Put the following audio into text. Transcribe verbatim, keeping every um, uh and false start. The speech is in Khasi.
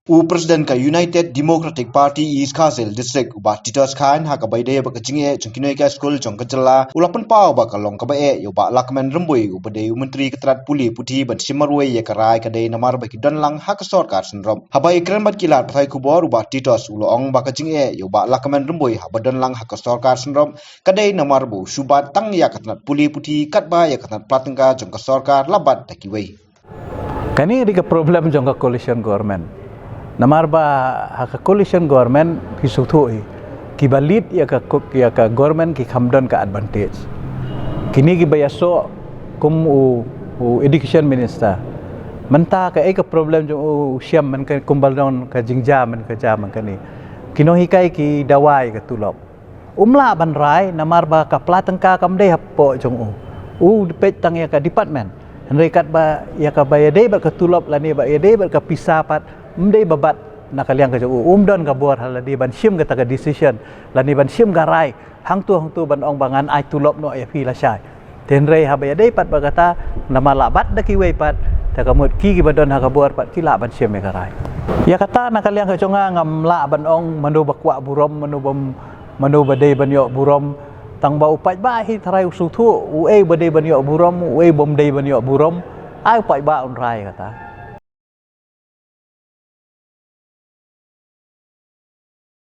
U President ka United Democratic Party East Khasi Hills District, u Bah Titos Chyne, ha kaba ïadei bad ka jingeh jong ki nonghikai skul jong ka jylla, u la pynpaw ba ka long kaba eh ïa u Bah Lahkmen Rymbui, uba dei u Myntri ka tnat pule puthi, ban shim marwei ïa ka rai ka dei namar ba ki don lang ha ka sorkar synrop. Haba ïakren bad ki lad pathai khubor, u Bah Titos u la ong ba ka jingeh ïa u Bah Lahkmen Rymbui haba don lang ha ka sorkar synrop ka dei namar ba u shu bat tang ïa ka tnat pule puthi, katba ïa ka tnat pla tyngka jong ka sorkar la bat da kiwei. Kane ka dei ka problem jong ka coalition government. Namar ba ha ka coalition government phi sngewthuh hi, kiba lead ïa ka co-, ïa ka government ki kham don ka advantage. Kine kiba ïasoh kum u, u education minister. Mynta kaei ka problem jong u, u Shyam, man ka kumba don ka jingjia man ka jia man kane. Ki nonghikai ki dawa ïa ka tulop. Um lah ban rai namar ba ka pla tyngka kam dei hapoh jong u. U peit tang ïa ka department. Hynrei katba ïa kaba ïadei bad ka tulop lane ba ïadei bad ka pisa pat, ym dei ba bat na ka liang ka jong u. Um don ka bor ha lade ban shim kata ka decision lane ban shim ka rai hangto hangto ban ong ba ngan ai tulop noh ïa phi lashai. Te hynrei haba ïadei pat bad kata, namar la bat da kiwei pat, te ka mut ki kiba don ha ka bor pat ki lah ban shim ïa ka rai. Ïa kata na ka liang ka jong nga ngam lah ban ong mano ba kwah burom, mano ba, mano ba dei ban ïoh burom. Tang ba u paidbah hi tharai u sngewthuh uei ba dei ban ïoh burom, uei bym dei ban ïoh burom. Ai u paidbah un rai kata.